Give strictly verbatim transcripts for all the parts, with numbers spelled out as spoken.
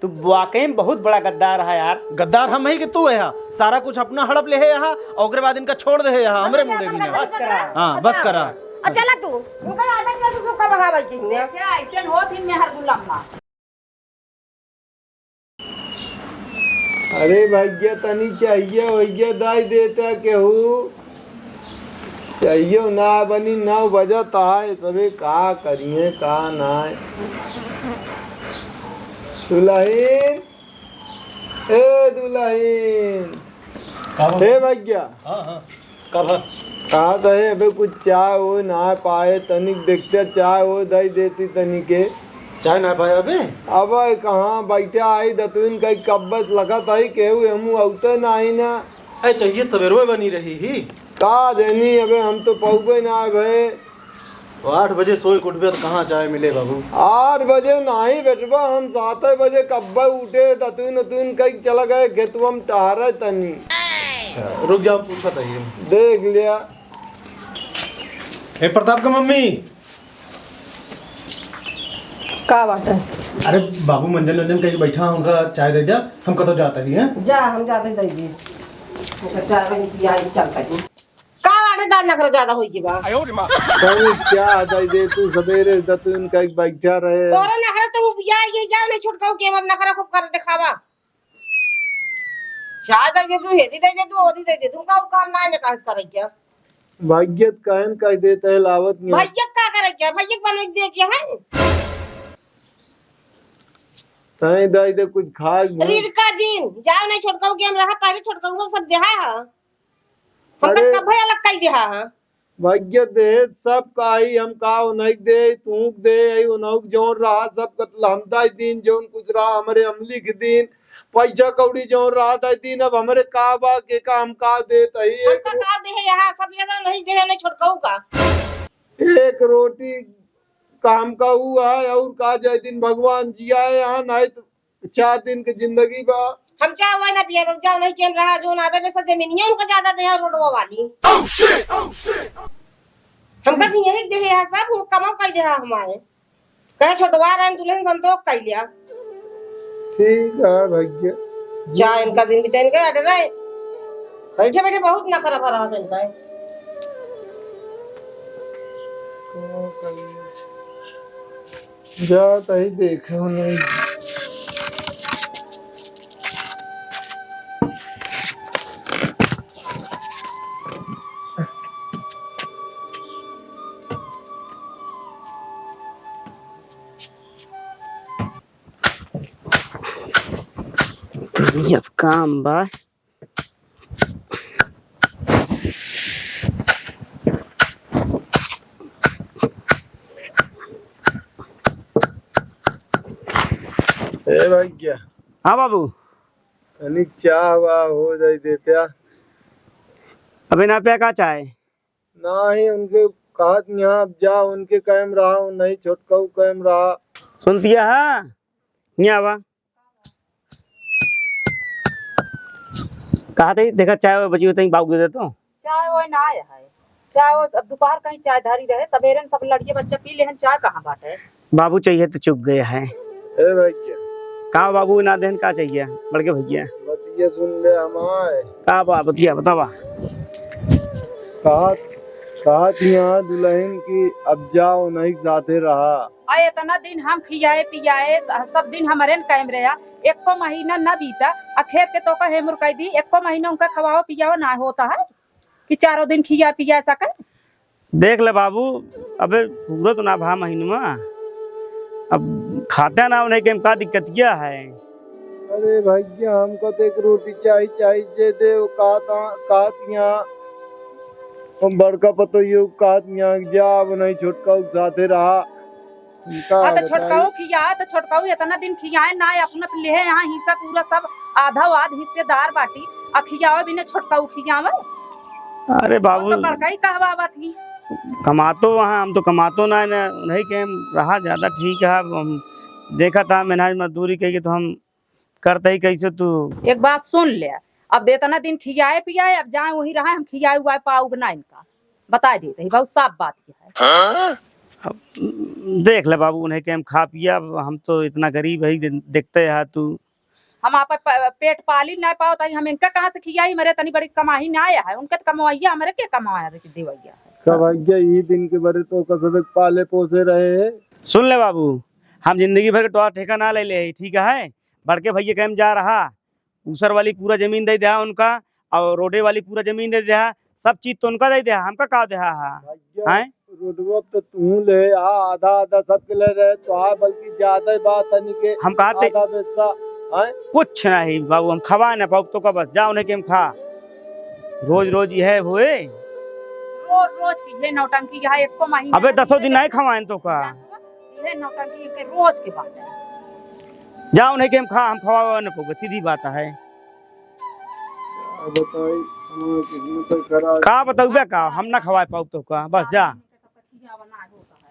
तू वाकई में बहुत बड़ा गद्दार है यार। गद्दार हम ही कि तू है? सारा कुछ अपना हड़प ले है यहाँ, और ओकरे बाद इनका छोड़ दे है यहाँ, हमरे मुड़े भी ना। बस करा। हाँ, बस करा। आ, चला तू। उनका आटा के तू सुखा बहावे के हिने। देखा, ऐसे होत ही मेहर गुलाम माँ। अरे भैया, तनी चाहिए वैया दाई देता केहू। चाहिए ना बनी, नौ बजत आए, सबे का करिए, का ना। दुल्हन, ए दुल्हन। का बा? ए भैया। हाँ, हाँ। का बा? कहा तो है, अबे कुछ चाय वो ना पाए, तनिक देखते चाय वो दई देती तनिके। चाय ना पाए अबे? अबे कहाँ बैठा आई दतुइन कई कब्बत लगत आई, केहू एमू औते नाही ना। ए, चाहिए सवेरवे बनी रही ही। का देनी, अबे हम तो पौबे ना आए भए। वो आठ बजे सोए के उठबे तो कहाँ चाय मिले बाबू? आठ बजे नाही बेटबा, हम साते बजे कब्बे उठे, दतुइन उतुइन कई चला गए खेतवा में टहरे तनी। अच्छा, रुक जाओ, पूछा था ये। देख लिया। ए प्रताप का मम्मी। का बाटे? अरे बाबू मंजन मंजन कहीं बैठा, उनका चाय दे दिया, हम कतो जाता ही है। जा, हम जाते दे दी। उनका चाय बनी पिया, चलता ही। का बाटे, दादा नखरा ज्यादा होई गई बा। तनी चाय दे दे तू, सवेरे दतुइन कई बैठा रहे। तोरा नखरा तो उबिया ये जाओ नहीं छोटकाऊ के, हम अब नखरा खूब कर दिखावा। चाय दे दे तू, हेदी दे दे तू, ओदी दे दे तू, उनका और काम ना है, काहे करे क्या? भैया कहन कह देते हैं लावत नहीं। भैया का करे क्या? भैया बनवे दे क्या है? तई दे दे कुछ खाए ना। रिरका जिन, जाओ नहीं छोटकाऊ के हम रहा, पहले छोटकाऊ सब देहा है। हम अरे। कब भैया अलग कह देहा है? भाग्य दे सब काई हम का उनक दे, तूक दे, आई उनक जौन रहा सब कतल हम दाई दीन, जौन कुछ रहा हमरे हम लिख दीन, पैसा कौड़ी जौन रहा दाई दीन, अब हमरे का बा, के का हम का देत हई, हम एक का रो-, का दे है यहाँ, सब ज्यादा नहीं दे है, नहीं छोटकाऊ का। एक रोटी का हम का हुआ है, और का जाए दिन भगवान जिया है यहाँ, नहीं तो चार दिन के जिंदगी बा। हम चाय वाय ना पियब, हम जाओ नहीं कि हम रहा, जोन आदर में सब जमीनिया उनका ज्यादा दे है रोडवा वाली। Oh, shit! Oh, shit! हम कभी यही दे है सब, वो कमाओ कई दे है हमारे। कहे छोटवा रहन दुल्हन संतोष कई लिया। ठीक है भैया। चाय इनका दिन बिचाइन के अडे रहे। बैठे बैठे बहुत नखरा भरा है इनका। का करी? जा तही देखे हो नहीं। तनी अब काम बा। ए भैया। हाँ बाबू। तनिक चाह वाह हो जाई देत्या। अबे ना पे का चाहे? नाही, उनके कहत यहाँ अब जा, उनके कायम रहा, नहीं छोटकाऊ कायम रहा। सुनतिया है? यहाँ आवा। कहा थे, देखा चाय वाय बची होते ही बाबू दे देतो। चाय वाय ना आया है। चाय वाय अब दोपहर कहीं चाय धारी रहे, सवेरे में सब लड़िए बच्चा पी लेहन, चाय कहाँ बाटे? बाबू चाहिए तो चुक गया है। ए भैया। का बाबू ना देहन, का चाहिए बड़के भैया? बतिया सुन ले हमार। का बा बतिया बतावा। कहत, कहत यहाँ दुल्हन की अब जाओ नहीं साथे रहा। आ इतना दिन हम खियाए पियाए, सब दिन हमरे न कायम रहा, एको महीना न बीता, आ खेत के तोका हेमुर कह दी, एको महीना उनका खवाओ पियाओ ना होता है कि चारों दिन खिया पिया सके। देख ले बाबू, अबे पूरा तो ना भा महीनमा, अब खाते ना उन्हें के का दिक्कतिया है? अरे भैया, हमका तो एक रोटी चाही, चाही जे दे, वो कहत, कहत यहाँ, हम बड़का पतोहियो कहत यहाँ जा, अब नहीं छोटका के साथे रहा। का हाँ, तो बताई? छोटकाऊ खिया, तो छोटकाऊ इतना दिन खियाए ना, अपना तो लेहे यहाँ हिस्सा पूरा सब आधा आध हिस्सेदार बाटी, आ खियावे बिना छोटकाऊ खियावे? अरे वो बाबू, तो बड़का ही कहवावत ही। कमातो वहाँ, हम तो कमातो ना है ना, उन्हीं के हम रहा ज्यादा ठीक है। अब हम देखा था मेहनत मजदूरी कही तो हम करते ही कैसे तू। एक बात सुन ले, अब इतना दिन खियाए पियाए, अब जाए वही रहा, हम खियाए हुआ पाऊ ना इनका। बताइ देत ही, बहुत साफ बात यह है। हाँ? अब देख ले बाबू, उन्हें के हम खा पिया, अब हम तो इतना गरीब है, दे-, देखते है तू। हम आप प-, पेट पाली ना पाओ, ताई हम इनका कहाँ से खियाई? मरे तनी बड़ी कमाही ना आया है, उनके तो कमवैया, हमरे के कमवाया दे, देवैया है। का भैया, ई दिन के बरे तो कसबे पाले पोसे रहे है। सुन ले बाबू, हम जिंदगी भर के टोआ ठेका ना ले ले है, ठीक है? बड़के भैया के हम जा रहा, ऊसर वाली पूरा जमीन दे दिया उनका, और रोडे वाली पूरा जमीन दे दिया, सब चीज तो उनका दे दिया, हमका का दिया है? भैया, हैं? रोडवा पे तू ले आ, आधा आधा सबके ले रहे, तो आ बल्कि ज्यादा ही बात है निके हम कहा ते आधा हिस्सा, हैं? कुछ नहीं बाबू, हम खवा ना पाउब तो का, बस जा उन्हें के हम खा, रोज रोज यह हुए। रोज रोज की ये नौटंकी, यहाँ एको महीना अबे नहीं दसों दिन है। नहीं खवाएं तो का? ये नौटंकी के रोज के बात है। जा उन्हें के हम खा, हम खवावे न पाउब, सीधी बात है। का बताई, हमार किस्मत खराब। का बतउबे का, हम ना खवाए पाउब तो का, बस जा।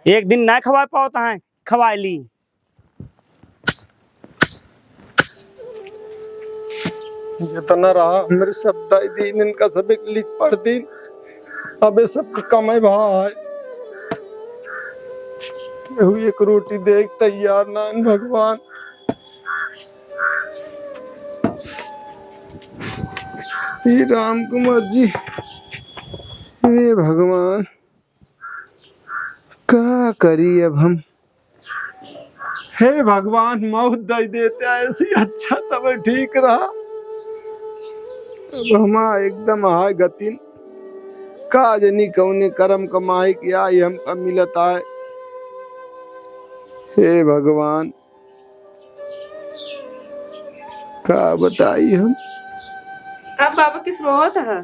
एक दिन ना खवाए पावत है, खवाए ली। जितना रहा हमरे सब दाई दीन, इनका सब एक लिख पढ़ दीन। अबे सबके कमाई भा है, केहू एक रोटी दे तैयार ना है भगवान। हे राम कुमार जी, हे भगवान, का करी अब हम? हे भगवान, मौत दे देते ऐसी, अच्छा तब ठीक रहा। अब हमा एकदम आय गतिन, का जनी कौने करम कमाई के आई हमका मिलत आय। हे भगवान, का बताई हम? अब बाबा किस रोवत है?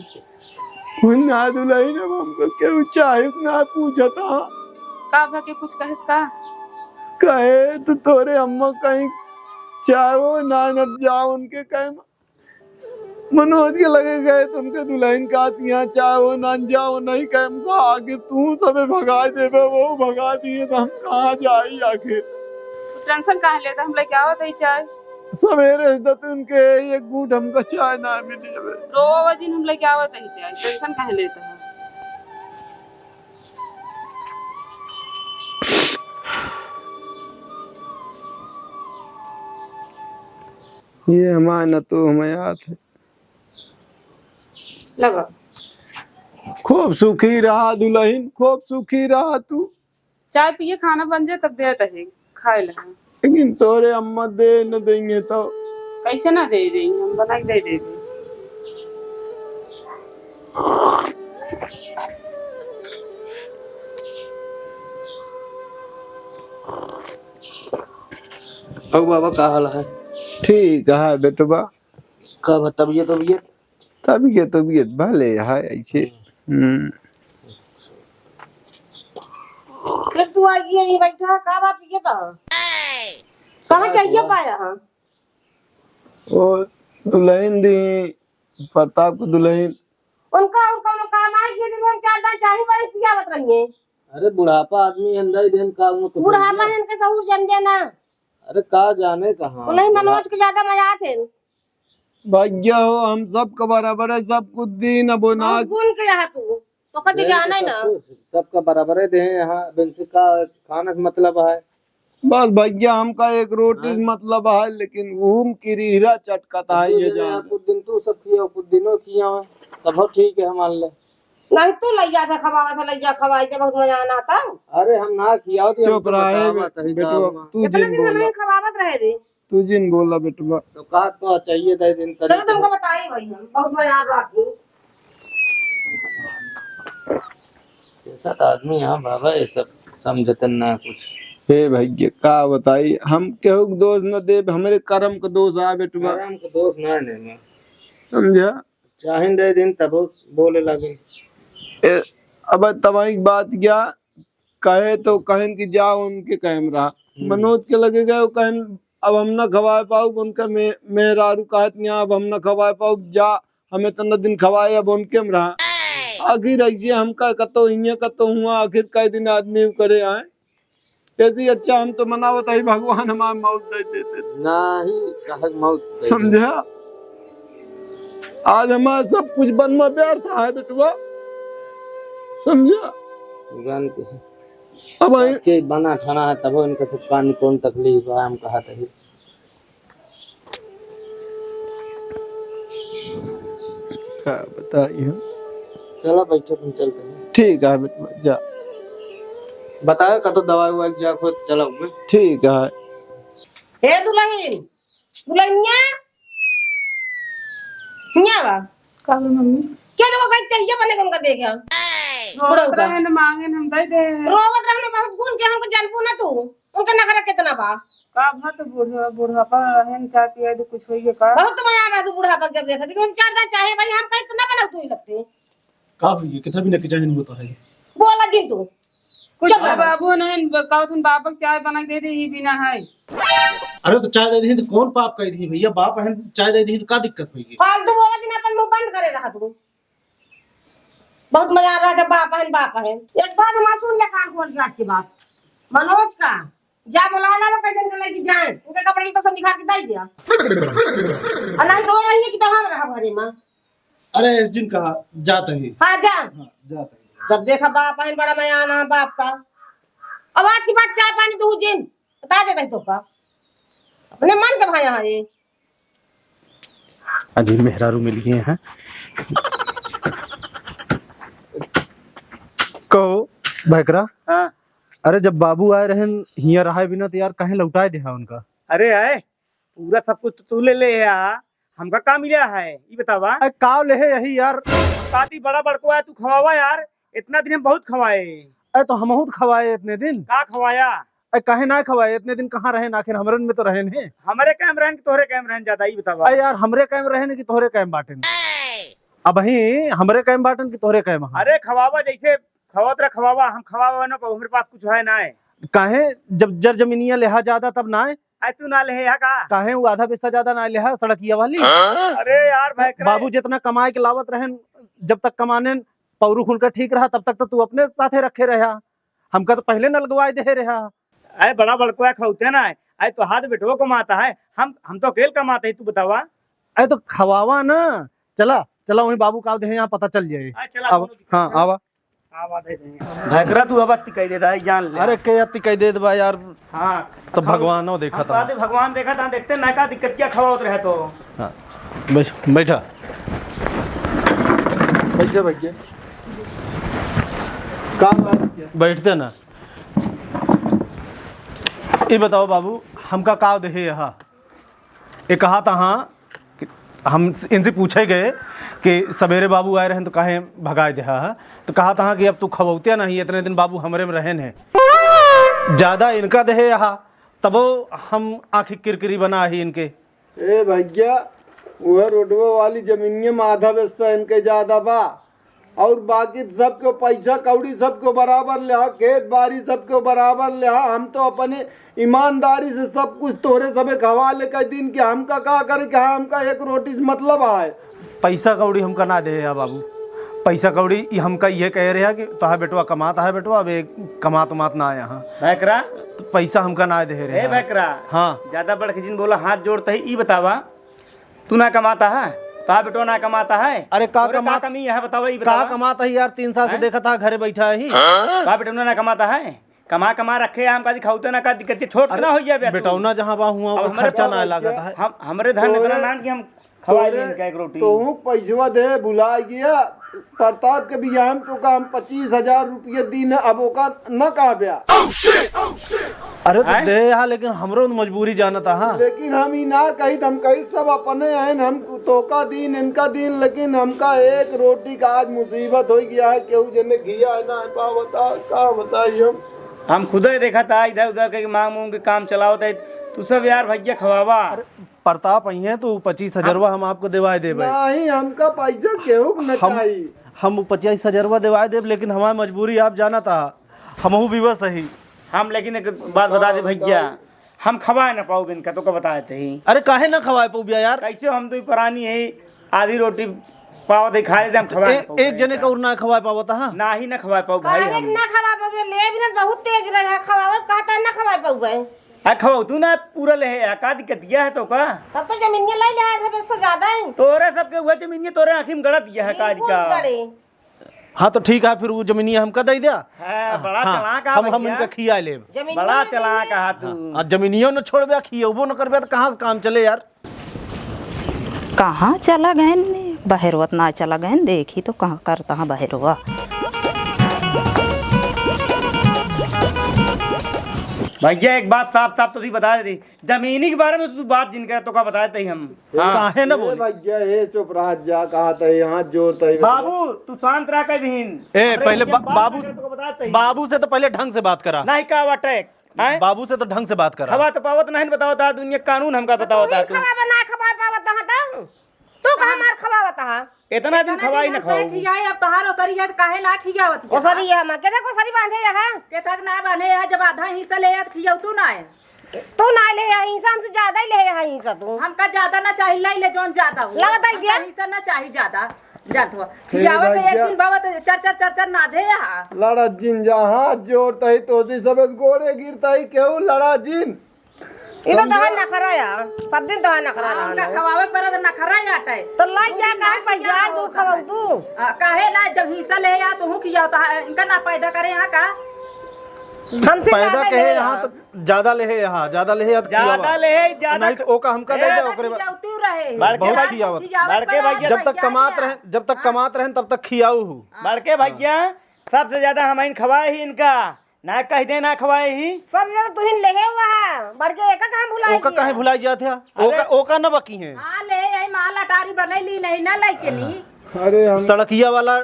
वो ना दुलहिन, अब हमका केहू चाहे ना पूछत हा। का भा के कुछ कहेस का? कहे तो तोरे अम्मा कहीं चाहो ना न जाओ उनके कहे म-, मनोज के लगे गए तो उनके दुलहिन का यहाँ चाहो ना जाओ नहीं कहे हमका आखिर तू सबे भगाए देबे, वो भगा दिए तो हम कहाँ जाई आखिर? तू tension काहे लेता, हम लेके आवत ही चाय। सवेरे से तो उनके एक घूंट हमका चाय ना मिली हवे। रोवा वजिन हम लेके आवत ही चाय, tension काहे लेता है? ये हमार न तो हमें याद है। लगा। खूब सुखी रहा दुलहिन, खूब सुखी रहा तू। चाय पिए, खाना बन जाए, तब देत है खाए ला। लेकिन तोरे अम्मा दे न देंगे तो। कैसे ना दे देंगे, हम बना के दे देंगे। अब बाबा का हाल है? ठीक है बेटवा। का बा तबियत, तबियत? तबियत, तबियत भले है ऐसे। हम्म। हम्म। फिर तू आ गया, यहीं बैठा, का बात ये था? कहाँ चाहिए पाया, हाँ? ओ, दुलहिन दी, प्रताप को दुलहिन। उनका, उनका, उनका काम आ गया, दिन में चार टाइम चाही बड़ी पियावत रही है। अरे, बुढ़ापा आदमी अंदर ही दिन का, वो तो बुढ़ापा बुढ़िया। इनके सहूर जन देना। अरे, का जाने कहाँ। उन्हें मनोज के ज्यादा मजा आते हैं। भैया हो, हम सबका बराबर है, सब कुछ दीन, अब वो ना हम गुण के यहाँ तू, तो कभी जाना ही ना। सबको, सबका बराबर है दे यहाँ, बिन से का खाना से मतलब है। बस भैया, हमका एक रोटी से हाँ। मतलब है, लेकिन ऊम की रीहरा चटकता है ये जान। कुछ दिन तू सब खिया, कुछ दिनों खिया, तब हो ठीक है, मान ले। नहीं तू लैया था, खवावा था, लैया खवाई के बहुत मजा आना था। अरे हम ना खियाओ, तो चुप रहे बेटवा, तू जिन बोला। खवावत रहे रे। तू जिन बोला बेटवा। तो का तो चाहिए दे दिन तरी चलो तुमको बताई भाई हम, बहुत मजा आ रहा है। ऐसा तो आदमी यहाँ बाबा ये सब समझतन ना कुछ। हे भैया का बताई, हम केहू के दोष न देब, हमरे करम के दोष आ बेटवा। करम के दोष ना है नहीं मैं। समझा? चाहिन दे दिन तब बोले लागिन। ए, अब तबाही की बात क्या, कहे तो कहन कि जा उनके कहम रहा। हम्म। मनोज के लगे गए, कहन अब हम ना खवाए पाउब, उनका मे-, मेहरारू कहत यहाँ, अब हम ना खवाए पाउब, जा, हम इतना दिन खवाए, अब उनके में रहा। आखिर ऐसे हम का कतो हियाँ, कतो हुआ, आखिर कई दिन आदमी करे आए। ऐसे ही अच्छा हम तो मनावत है, भगवान हमार मौत दे देते। नहीं, कहे मौत दे दे। समझा? आज हमारा सब कुछ बन में व्यर्थ है, बेटवा। समझा? जानते हैं। अब आई सब चीज बना ठाना है, तबो इनका सब पानी कौन तकलीफ है, हम कहा तही। का बताई हम? चला बैठो, तुम चलते हैं। ठीक है बेटवा, जा। बताओ, कतो दवाई उवाई जा, खुद चला हुए। ठीक है। ए दुल्हन, दुल्हनिया, हिया बा। का बा मम्मी? क्या तो कहीं चाहिए बने उनका देख, हाँ। रोवत बुढ़ऊ का। रहे न मांगे न हम दे दे। रोवत रहे न बहुत गुण के हमको जानबू ना तू। उनका नखरा कितना बा। का भा तो बूढ़ा, बुढ़ापा है न, चाय पिया दे, कुछ होइए का? बहुत मजा आ रहा तू बुढ़ापा जब देखा, लेकिन हम चार दान चाहे भाई, हम कहीं तो ना बनाऊ तू ही लगते। का भैया, कितना भी नखरा चाहे नहीं होता है। बोला जिन तू। कुछ चुप रह। बाबू नहीं, ब-, कहत हन बाबा के चाय बना के दे दे, ई बिना है। अरे तो चाय दे दी तो कौन पाप कह दी भैया, बाप है, चाय दे दी तो का दिक्कत होगी? फालतू बोला जिन, अपन मुंह बंद करे रहा तू। बहुत मजा आ रहा था, बाप है, बाप है। एक बात हमार सुन ले कान खोल के आज के बाद। मनोज का, जा बोला ना, वो कैसे निकले कि जाए, उनके कपड़े तो सब निकाल के दे दिया। और नहीं तो रही है कि तो हम रहा घरे में। अरे इस दिन कहा जाता ही। हाँ, जा। हाँ, जाता ही। जब देखा बाप है, बड़ा मया आना है बाप का। अब आज के बाद चाय पानी तू जिन, बता देता ही तो का। अपने मन के भाई यहाँ ये। अजी मेहरारू मिल गए हैं। कहो भैकरा। हाँ। अरे जब बाबू आए रहन हिया रहाए बिना तो यार कहीं लौटाए देहा उनका। अरे आए, पूरा सब कुछ तो तू ले ले आ, हमका का मिला है, ई बतावा। अरे का ले है यही यार। काती बड़ा बड़को आया, तू खवावा यार, इतना दिन हम बहुत खवाए। अरे तो हमहू तो खवाए इतने दिन। का खवाया? अरे काहे ना खवाए, इतने दिन कहाँ रहेन, आखिर हमरन में तो रहेन है। हमरे कायम रहेन कि तोहरे कायम रहेन ज्यादा, ई बतावा। अरे यार, हमरे कायम रहेन कि तोहरे कायम बाटेन? अबही हमरे कायम बाटेन कि तोहरे कायम? हाँ। अरे खवावा, जैसे खवात रह खवावा, हम खवावा ना पाऊ, हमरे पास कुछ है ना है। काहे, जब जर जमीनिया लेहा ज्यादा तब ना है? अरे तू ना लेहे हा का? काहे वो आधा पैसा ज्यादा ना लेहा सड़किया वाली? अरे यार, भैकरा बाबू जितना कमाए के लावत रहेन, जब तक कमानेन पौरुख उनका ठीक रहा, तब तक तो तू अपने साथे रखे रहा। हमका तो पहले न लगवाए दे रहा। अरे बड़ा बड़को है, खौते ना है। अरे तो हाथ बेटवो कमाता है, हम, हम तो अकेल कमाते हैं, तू बतावा। अरे तो खवावा ना, चला, चला वहीं बाबू का दे, यहाँ पता चल जाए। अरे चला, अब दोनों की हाँ, खवावा। आवा। आवा दे देंगे। भैकरा तू अब अति कह देता है, जान ले। अरे के अति कह देत बा यार। हाँ। सब भगवान हो देखा हम था। कहते भगवान देखा था, देखते ना का दिक्कत क्या खवावत रहे तो। हाँ, बैठ, बैठा। बैठे भैया। का बात है? बैठते ना। ये बताओ बाबू, हमका का देहे यहाँ? ये कहा था हाँ कि हम इनसे पूछे गए कि सवेरे बाबू आए रहन तो काहे भगाए देहा है, तो कहा था हाँ कि अब तू खवौते नहीं, इतने दिन बाबू हमरे में रहेन है, ज्यादा इनका देहे यहाँ, तबो हम आँखी किरकिरी बना ही इनके। ए भैया, वह रोडवा वाली जमीनिया में आधा हिस्सा इनके ज्यादा बा, और बाकी सबके पैसा कौड़ी सबके बराबर लेहा, खेत बारी सबके बराबर लेहा। हम तो अपने ईमानदारी से सब कुछ तोहरे सबे के हवाले कर दीन कि हमका का करे कि हाँ, हमका एक रोटी से मतलब आए। पैसा कौड़ी हमका ना दे या बाबू, पैसा कौड़ी ई हमका ये कह रहा कि तोहार बेटवा कमात है बेटवा, अब एक कमात उमात ना आया हाँ। भैकरा। तो पैसा हमका ना दे रहे ए हैं। भैकरा। हाँ। ज्यादा बढ़ के जिन बोला, हाथ जोड़ते ही ई बतावा, तू ना कमाता है? का बेटवा ना कमाता है? अरे का तोरे का कमात-, कमी है बतावा, ई का बतावा। कमाता है यार? तीन साल से हैं? देखा था घरे बैठा है ही। का बेटवा ना कमाता है? कमा कमा रखे हम, का दिखाउते ना, का दिक्कत के छोट अरे ना हो जाए बे तू। बेटौना जहाँ बा हुआ अब वो हमरे खर्चा पास ना लागत है। हम, हमरे धन इतना तोरे, ना कि हम खवाई तोरे, लेन का एक रोटी। तोहू पैसवा दे भुला गया। प्रताप के बियाह में तो का हम पच्चीस हजार रुपये दीन, अब ओका न कहब्या। अरे तो हैं? दे हा, लेकिन हमरो न मजबूरी जानत हा। लेकिन हम ई ना कही, हम कही सब अपने हैं, हम तोका दीन, इनका दीन, लेकिन हमका एक रोटी का आज मुसीबत हो गया है, केहू जने घिया है ना पावता, का बताई हम। हम खुदे देखा था इधर उधर के मांग मूंग के काम चलावत है, तू सब यार भैया खवावा। अरे प्रताप अइहें तो पच्चीस हजारवा हम आपको देवाए देबे। नहीं, हमका पैसा केहू के न हम, चाही। हम पच्चीस हजारवा देवाए देब, लेकिन हमार मजबूरी आप जानत हा, हमहू विवश ही। हम लेकिन एक बात बता दे भैया, हम खवाए ना पाउब इनका, तो का बताए थे ही। अरे काहे ना खवाए पाउब यार? कैसे हम दुई परानी है, आधी रोटी पावत है, खा लेते हम, खवाए ना ए-, पाउब एक जने इनका। का और ना खवाए पावत हा? ना ही ना खवाए पाउब भाई काहे हम। ना खवा पाउबे? ले भी ना बहुत तेज रहे, खवावे कहता ना खवाए पाउबे। आ खवाओ तू ना पूरा ले है, का दिक्कत दिया है तो का? तब तो जमीनिया लाई ले है, सब इससे ज्यादा है। तोरे सबके हुआ जमीनिया तोरे आँखी में गड़ा दिया है, का बिल्कुल दिक्कत? गड़े। हाँ, तो ठीक है, फिर वो जमीनिया हमका दे द्या। हाँ, बड़ा हाँ, चालाक है हम, हम भैया। इनका खिया लेब। जमीनिया बड़ा चालाक है तू। हाँ, और जमीनियो न छोड़बे, खियबो न करबे, तो कहाँ से काम चले यार? कहाँ चला गएन? बहरवा त ना चला गएन, देखी तो कहाँ करत हैं बहरवा। भैया, एक बात साफ साफ तुझे बता दे, जमीनी के बारे में तू बात जिन करे, तो का बताए तही हम। हाँ। काहे न ए बोले? भैया, ए चुप रह जा, कहा तही, हाथ जोड़ तही। बाबू, तू शांत रह के दिन। ए, हमरे पहले बा-, बात बाबू, करे, तो का बताए तही। बाबू से तो पहले ढंग से बात करा। नहीं का बाटे? हैं? बाबू से तो ढंग से बात करा। खवा तो पावत नहीं, बताओ ता दुनिया कानून हमका बताओ ता तू। खवा बना, खवा पावत हाँ ता। तू कहाँ मार खवावत हा? इतना दिन इतना खवाई दिन ना हम खाओ। सही खियाई, अब तोहार ओसरी है, काहे ना खियावत है? ओसरी है, हम के देखो ओसरी बांधे यहाँ। के तक ना बांधे यहाँ, जब आधा हिस्सा ले याद खियाऊ तू ना है। तू ना ले यहाँ हिस्सा, हमसे ज्यादा ही ले यहाँ हिस्सा तू। हमका ज्यादा ना चाहिए, ले ले जौन ज्यादा हो। ला बताई हमका दिया। हिस्सा ना चाहिए ज्यादा। जात हो। हे खियावत एक भैया। दिन बाबत चर चर चर चर ना दे यहाँ। लड़ा जिन जा हाथ जोड़ता ही तो जी सब गोड़े गिरता ही केहू लड़ा जिन। ई तो तोहार नखरा या, सब दिन तोहार नखरा हाँ, रहल उनका है। खवावे पड़े तो नखरा ही आटे। तो लाई जा, काहे पैदा तू खवाऊ तू? आ, काहे ना, जब हिस्सा ले या, तू खिया, तो इनका ना पैदा करे यहाँ का? हमसे पैदा ज्यादा कहे ले यहाँ या। तो ज्यादा ले है यहाँ, ज्यादा ले है यहाँ तो ज्यादा खियावा। ले है, ज्यादा नहीं तो ओका हमका दे ए, दे, ओकरे बाद तू रहे। बड़के बहुत भाई, खियावत। खियावत बड़के पड़ा भाई, है जब तक भैया कमात का। रहे, जब तक हाँ। कमात रहे, तब तक खियाऊ हूँ। बड़के भैया, सबसे ज्यादा हम खवाए ही इनका। ना कह दे ना खवाए ही। सब जगह तुहिन लेहे हुआ है, बढ़ के एका कहाँ भुलाई ओका गया? काहे भुलाई जात है? अरे ओका, ओका न बकी है। हाँ, ले यही माल अटारी बनैली नहीं ना लइके नी। अरे हम सड़किया वाला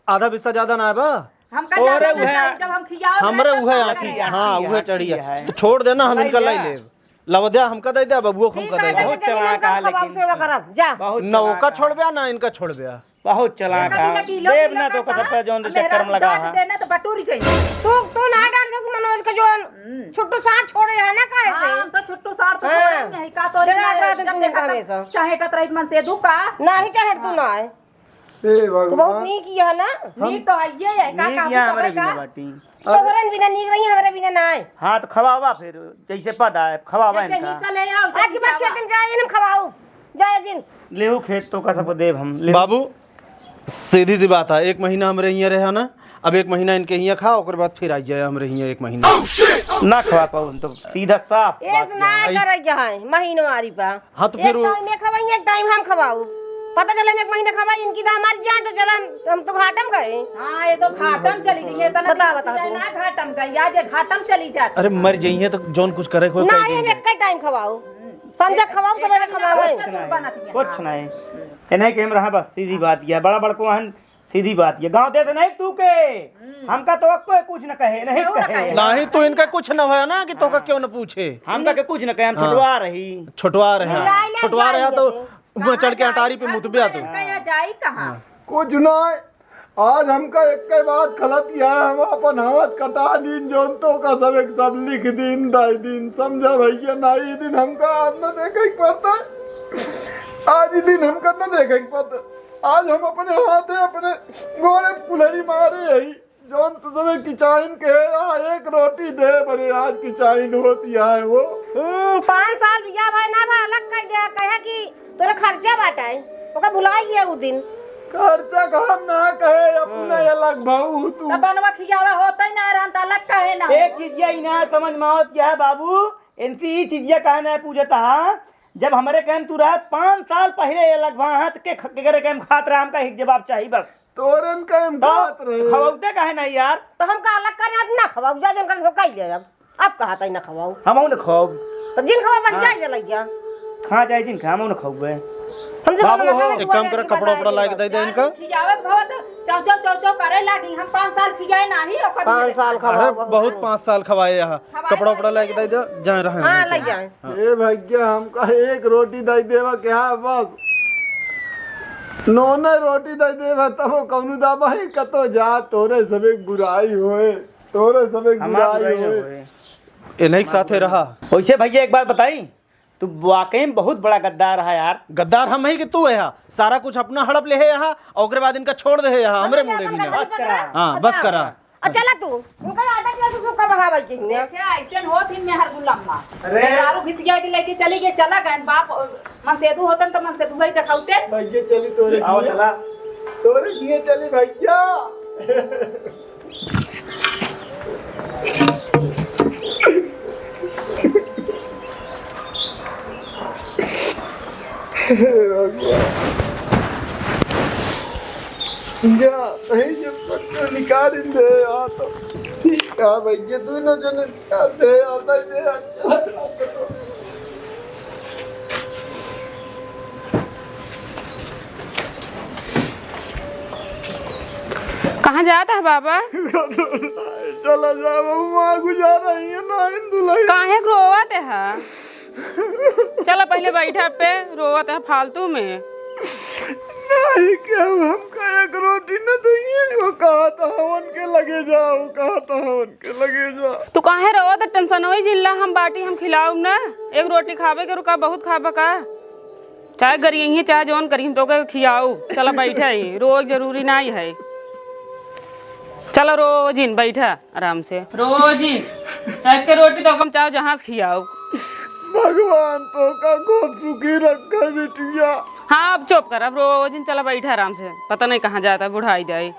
आधा बिस्सा ज्यादा ना बा। हमका ओरे ज्यादा उहे ना चाहिए, जब हम खियाओ हमरे ना, उहे तब आँखी, आँखी हाँ, है, उहे आँखी चढ़िया। है। तो छोड़ देना, हम भाई इनका लाई जा। लेब। लवद्या हमका दे दे, बबुओ को ठीक हमका है, दे दे। बहुत जमीन चलाक हम है, खवाब लेकिन सेवा करब, जा। बहुत ना चलाक ओका है। छोड़ब्या, ना इनका छोड़ब्या। बहुत चलाक एका है। बिना किलो देव किलो ना तो का कथा जौन अब चक्कर में मेहरारू लगा डांट है। देना तो बटोरी चाहिए। तू, तू ना डांट दे मनोज के जौन हम्म। छुट्टू सार छोड़े है ना काहे से? हाँ, हम तो छुट्टू सार तो हाँ। छोड़े नहीं, का तो जरा ना रात जब में देखा तब हमेशा। चाहे टतराई मन से दुखा। ना ही चाहे तू हाँ। ना आए। ए तू बहुत भगवान। नीक ही है ना? नीक तो है ये है, का नीक काबू यहाँ हमारे पवे का? बिना बाटी। तोहरन बिना नीक रही, हमारे बिना ना आए। हाँ, तो खवावा फिर, जैसे पद आए, खवावा जैसे इनका। हिस्सा ले आओ, वैसे आज की बात खियावा। खेतन जाए, इन्हें खवाओ। जाए जिन। लेहू खेत तो का सबको देब हम, लेहू। बाबू, सीधी सी बात है, एक महीना हमरे हियाँ रहा ना, अब एक महीना इनके हियाँ खा, ओकर बाद फिर आई जाए हमरे हियाँ एक महीना। ना खवा पाऊ हम तो, सीधा साफ ए बात सुना है। करे के है, महीनों आरी पा। हाँ, तो फिर एक वो टाइम में खवाई, एक टाइम हम खवाऊ। पता चले हम एक महीना खवाई, इनकी तो हमारी जान तो चला, हम, हम तो घाटम गए। हाँ, ये तो घाटम चली गई, ये तो ना बता, बता तू। ना घाटम गई, आज ये घाटम चली जाती। अरे मर जाइए तो जौन कुछ करे कोई ना, कह ये देंगे। एक टाइम खवाऊ। संझा खवाओ, सवेरे खवाओ। कुछ नहीं, कुछ नहीं। ये नहीं कि हम रहा बस, सीधी बात ये, बड़ा बड़को हन, सीधी बात ये। गाँव देत नहीं तू के, हमका तो कोई कुछ न कहे, नहीं कहे। नहीं, तू इनका कुछ न होया ना कि तोका क्यों न पूछे। हमका के कुछ न कहे, हम हाँ। छोटवा रही। छोटवा रहे, हाँ। छोटवा रहे तो ऊपर चढ़ के अटारी पे मुतबे तू। कहाँ जाई, कहाँ? हाँ। कुछ ना, आज हमका एक बात खलत यह है, हम अपन हाथ कटा दीन, जौन तो का सब एक सब लिख दीन, दाई दीन, समझा भैया, ना ई दिन हमका आज न देखे के पड़ता। आज ई दिन हमका न देखे के पड़ता। आज हम अपने हाथे, अपने गोड़े कुल्हरी मारे यही, जौन तो सब एक किचाइन के, आ, एक रोटी दे बरे, आज किचाइन होती है वो। हम्म, पाँच साल बिया भाई ना भा, अलग कर दिया, कहे कि तोरे खर्चा बाटे, ओका भुलाई गया उ दिन। खर्चा का हम ना कहे, अपना हम्म। ये लग भाऊ तू। तब बनवा खियावा होता ही ना रहन, त अलग कहे ना। एक चीज ये इनार समझ में आवत क्या है बाबू, इनसे ये चीज ये कहना है पूछता हाँ, जब हमरे कहम तू रहत पाँच साल पहले ये लग वहाँ हाथ के ख-, के करे कहम खात रहा, हमका एक जवाब चाहिए बस। तोरन कहम तो खात रहे। खवौते काहे नहीं यार? तो हम का अलग करे, ना खवाऊ, जा जन कर धोखा ही ले अब। अब कहा ताई ना खवाऊ। हमहू न खाब। तो जिन खवा बन हाँ। जाए जलाई जा। हाँ, जाए जिन खा, हमहू न खाबे। हमसे बाबू बोलो हो। ना, एक काम करे, कपड़ा उपड़ा लाके दे दे इनका। खियावे बहुत चाव चाव चाव चाव करे लागी। हम पाँच साल खियाए नाही, ओकर पाँच साल अरे, खवाओ, बहुत। बहुत पाँच साल खवाए यहाँ। खवाए कपड़ा उपड़ा लाके दे दे, जाए रहे हाँ, हैं। ले जाए। हाँ। ए भैया, हमका एक रोटी दे देवा क्या बस? नोने रोटी दे देवा, तब वो कौनो दाबा ही कतो जा, तोरे सबे बुराई होए। तोरे सबे हमार बुराई बुराई ना होए। होए। इन्हीं के साथे रहा। वैसे भैया एक बात बताई, तू वाकई में बहुत बड़ा गद्दार है यार। गद्दार हम ही कि तू है? सारा कुछ अपना हड़प ले है यहाँ, और ओकरे बाद इनका छोड़ दे है यहाँ, हमरे मुड़े भी ना। बस करा। हाँ, बस करा। आ, चला तू, उनका आटा के तू सूखा बहावे के हिया। देखा, ऐसे होत ही मेहर गुलाम माँ। अरे। दारू घिसिया के लेके चली गए, चला गए बाप। मनसेधु होतन त मनसेधु ही देखाउते। भैया चली तोरे आओ, किए। चला। तोरे किए चली भैया। हे भगवान, जा, सही से पक्का निकाल दे, आ तो ठीक है भाई, ये दोनों जने निकाल दे, आ तो दे, आ तो। कहाँ जात है बाबा? चला जा बहू, वहाँ गुजारा ही है ना, हिंदू लाई। काहे के रोवत है? चला पहिले बैठा पे, रोवत है फालतू में। नहीं, केहू हमका एक रोटी न देइए, वो कहा था हवन के लगे जाओ, कहा था हवन के लगे जाओ। तू काहे रोवत है? टेंशन होई जिन ला, हम बाटी हम खिलाऊ ना, एक रोटी खाबे के रुका, बहुत खाबे का? चाहे गरियइहें, चाहे जौन करिहें, तोके खियाऊ। चला, बैठा ही, रोए जरूरी नाहीं है। चला, रो जिन, बैठा आराम से। रो जिन, चाहे के रोटी तो कम, चाहे जहाँ से खियाऊ। भगवान तोका खूब सुखी रखा बिटिया। हाँ, अब चुप कर, अब रो जिन, चला, बैठा आराम से। पता नहीं कहाँ जाता है, बुढ़ाई जाए।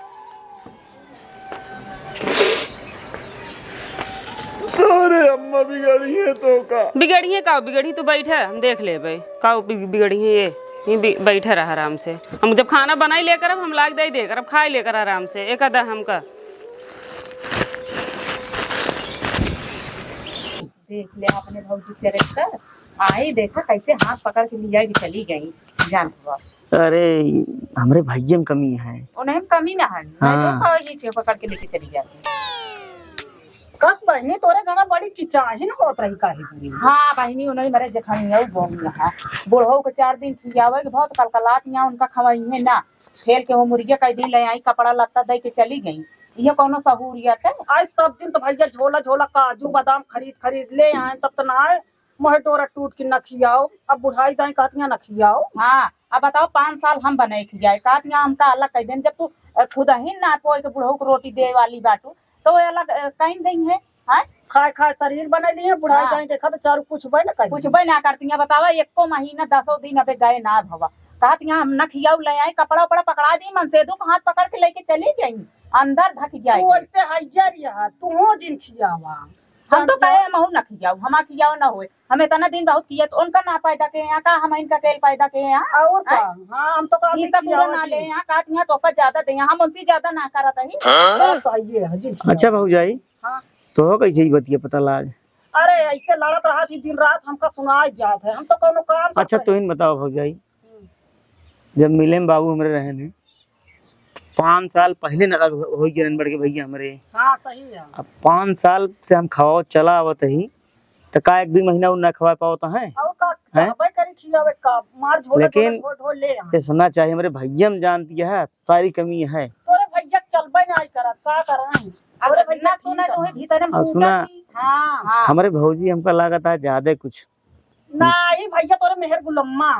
तोरे अम्मा बिगड़ी है तो का? बिगड़ी है का? बिगड़ी तो बैठा, हम देख लेबे। का बि-, बिगड़ी है ये? ये बि-, बैठा रहा आराम से। हम जब खाना बनाई लेकर, अब हम लाग दे दे कर, अब खाई लेकर आराम से। एक आधा हमका। देख ले अपने भौजी चरित्र। आई देखा कैसे हाथ पकड़ के लिया के चली गई, जान हुआ। अरे, हमरे भैया में कमी है। उन्हें में कमी ना है, नहीं तो हाँ। का ये चीज पकड़ के लेके चली जाती। कस बहिनी, तोरे घरा बड़ी किचाहिन होत रही काहे पूरी? हाँ बहिनी, उन्हें मेरे जेठानी है, वो बहू है। बुढ़ऊ के चार दिन खियावे के बहुत कलकलात यहाँ उनका खवाई है ना। खेल के वो मुर्गिया कई दिन ले आई, कपड़ा लत्ता दे के चली गई। ये कौनो सहूलियत है? आज सब दिन तो भैया झोला झोला काजू बादाम खरीद खरीद ले आए, तब तो ना आए। मोहे डोरा टूट के न खियाओ, अब बुढ़ाई दाई कहतियाँ न खियाओ। हाँ, अब बताओ, पाँच साल हम बनाए खियाए, कहतियाँ हमका अलग कह देन। जब तू, अ, खुद ही ना कोई के बुढ़ऊ को रोटी दे वाली बाटू, तो वो अलग, अ, कहीं देंगे, हैं? खाए खाए शरीर बने लिए, बुढ़ाई हाँ। दाई देखा तो चारू कुछ बे न करी। कुछ बे ना करतियाँ, बतावा, एको महीना दसों दिन अबे गए ना भवा। कहतियाँ हम न खियाऊ, ले आए, कपड़ा उपड़ा पकड़ा दी, मनसेदू को हाथ पकड़ के लेके चली गई, अंदर धक जाए। तू ऐसे हैजर यहाँ, तू हो जिन खियावा। हम तो कहे, "महू ना खियाऊ, हमा खियाओ ना होए। हम इतना दिन बहुत किए, तो उनका ना पैदा के यहाँ का, हम इनका केल पैदा के यहाँ?" और का? हैं? हाँ, हम तो कहा ई नहीं सब पूरा खियाओ ना जी। ले यहाँ, का यहाँ तो का ज्यादा दे यहाँ, हम उनसे ज्यादा ना करत ही। हाँ? बात तो है ये है जी। अच्छा भौजाई, हाँ। तो हो कैसे ही बतिया पता लाग? अरे, ऐसे लड़त रहा थी दिन रात, हमका सुनाई जात है, हम तो कौनो काम अच्छा, करते तो हैं। इन बताओ भौजाई, हम्म। जब मिले में बाबू हमरे रहे ने, पाँच साल पहिले नाराज हो, हो गए बड़के भैया हमरे। हाँ, सही है। अब पाँच साल से हम खवाओ चला आवत ही, तो का एक दो महीना उ ना खवा पावत है? और का, हैं? चाहबे करी खियावे का, मार झोला लेकिन झोला ढोल ढोल ले आए। ऐसा ना चाहिए, हमरे भैया में जानती है, सारी कमी है। तोरे भैया के चलबे ना करत, का करें? अब तोरे भैया ना सुना ठीक तो है। है, भीतर में अब सुना, फूटत ही। हाँ। हाँ। हमरे भौजी हमका लागत है ज्यादा कुछ नाहीं भैया, तोरे मेहर गुलम्मा।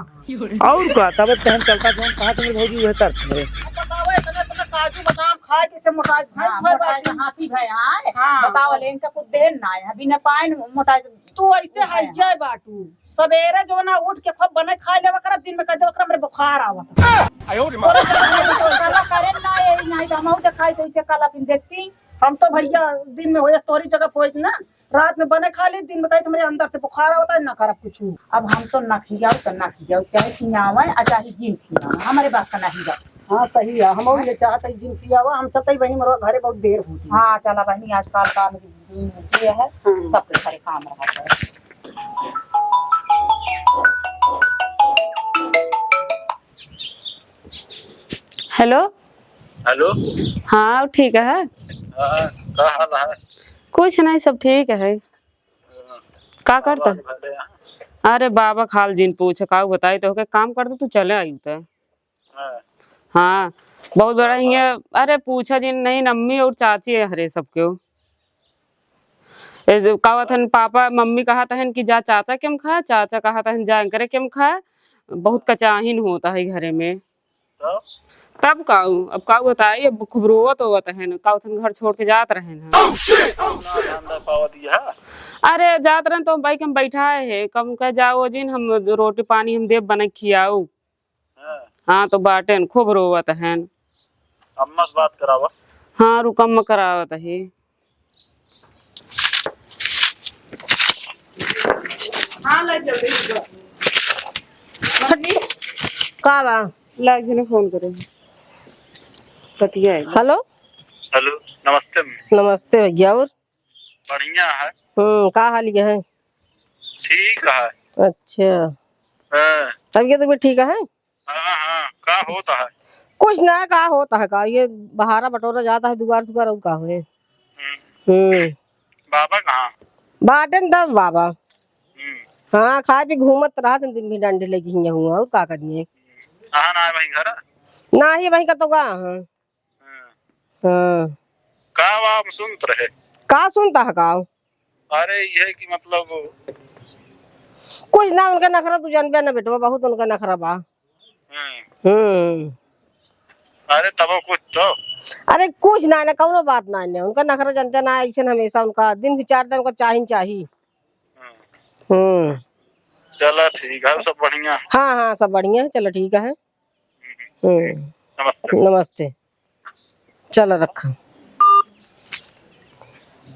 और का, तब तहन चलता जौन कहा तुम्हें भौजी वह करत है। अब बताओ, इतना, इतना काजू बादाम खाए के से मोटाई, भैंस हाँ, भर मोटाई बाटी। का हाथी भय आए। हाँ। बताओ ले, इनका कुछ देर ना है, बिना पाइन मोटाई। तू ऐसे है। हइजे बाटू, सबेरे जो ना उठ के खूब बने खाए लेवा करा, दिन में कह देवा करा, हमरे बुखार आवत। आयो रे माँ। तोरे तो साला करे ना, ये नाहीं तो हम देखाई तो इसे कल अपन देखती। हम तो भैया दिन में होए तोरी जगह पोइत ना, रात में बने खा ली, दिन में कही, "हमरे अंदर से बुखार आवता है, ना करब कुछ।" अब हम तो ना खियाऊ तो ना खियाऊ, चाहे खियावे आ चाहे जिन खियावे, हमरे बात का नहीं बा। हाँ, सही है, हम ये चाहत है जिन खियावा, हम चलते ही बहनी मरवा घरे बहुत देर होती है। हाँ, चला बहनी, आजकल काम ये है, हाँ। सबके घरे काम रहता है। हेलो। हेलो। हाँ, ठीक है। हाँ, का हाल है? कुछ नहीं, सब ठीक है। हाँ। का करता? बाबा के भले हैं। अरे बाबा, खाल जिन पूछ, का बताई तो के काम करता, तू चले आई तो। हाँ। हाँ, बहुत बड़ा हियाँ, अरे पूछा जिन नहीं, अम्मी और चाची है हरे सबके। ए, जो कहत हन पापा, मम्मी कहत हन कि जा चाचा के हम खा, चाचा कहत हन जा करे के हम खा, बहुत कचाहिन होता है घरे में। तब? तब काऊ, अब काऊ बताई, अब खूब रोवत होवत हन, कहत हन घर छोड़ के जात रहन हैं। ना ध्यान दे पावत ये है। अरे जात रहन तो हम बाइक में बैठाए है, कम कह जाओ जिन, हम रोटी पानी हम देब बना के खियाऊ। हाँ। हाँ, तो बाटेन, खूब रोवत हन। अम्मा से बात करावा। हाँ, रुका, मैं करावत ही। हाँ, ले जल्दी, जल्दी। का बा? ला, एक जने फोन करे। बतिया है। हेलो। हेलो, नमस्ते। नमस्ते भैया, और? बढ़िया है। हम्म, का हाल है? ठीक है। अच्छा। हाँ। तबीयत भी ठीक है? हाँ, हाँ, का होता है? कुछ ना, का होता है का, ये बहारा बटोरा जाता है दुआर सुआर, और का होए। हम्म। हम्म। बाबा कहाँ? बाटेन तब बाबा। हम्म। हाँ, खाए पी घूमत रहत दिन भी डंडे लगी हियाँ हुआ, और का करिए। कहाँ ना है वहीं घर? ना ही वहीं का तो गा, हाँ। हाँ। हाँ। का बा, हम सुनत रहे। का सुनता है का? अरे, ये कि मतलब कुछ ना, उनका नखरा तू जानबे ना बेटवा, बहुत उनका नखरा बा। हम्म। हम्म। अरे, तब कुछ तो। अरे, कुछ ना, ना, कौनो बात ना, ना। उनका नखरा जानते ना, ऐसे हमेशा उनका दिन भी चार दिन उनका चाही न चाही। हम्म। हम्म। चला ठीक है, सब बढ़िया। हाँ, हाँ, सब बढ़िया है, चला ठीक है। हम्म। हम्म। नमस्ते। नमस्ते। चला रखा।